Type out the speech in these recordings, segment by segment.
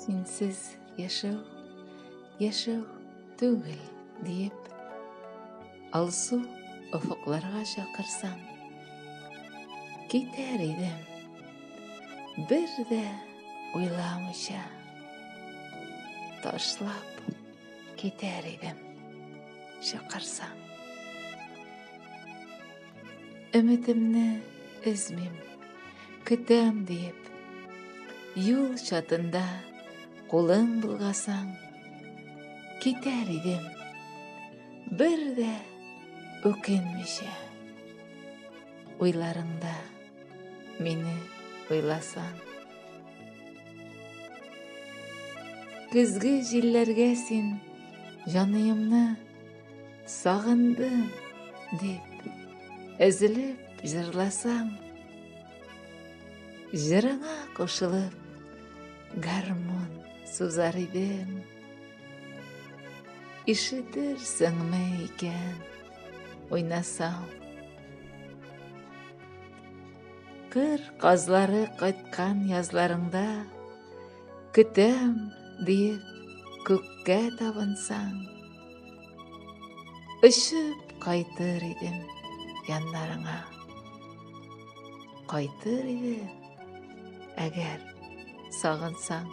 Синсез яшәү, яшәү түгел, диеп, алсу офыкларга чакырсаң, китәр идем, бер дә уйламыйча, ташлап китәр идем, чакырсаң. Өметемне өзмим, көтәм диеп, юл чатында кулың болгасаң, китәр идем, бер дә үкенмичә. Уйларыңда мине уйласаң. Көзге җилләргә син җаныемны Сагындым дип өзелеп җырласаң, җырыңа кушылып гармун сузар идем. Ишетерсеңме икән, уйнасам? Кыр казлары кайткан язларыңда көтәм диеп күккә табынсаң, Очып кайтыр идем яннарыңа. Кайтыр идем, әгәр сагынсаң.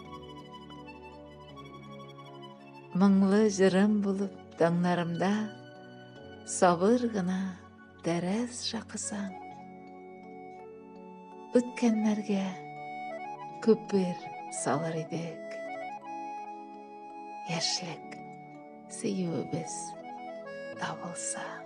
Моңлы җырым булып таңнарымда сабыр гына тәрәз шакысаң. Үткәннәргә күпер салыр идек. Яшьлек сөюебез табылса.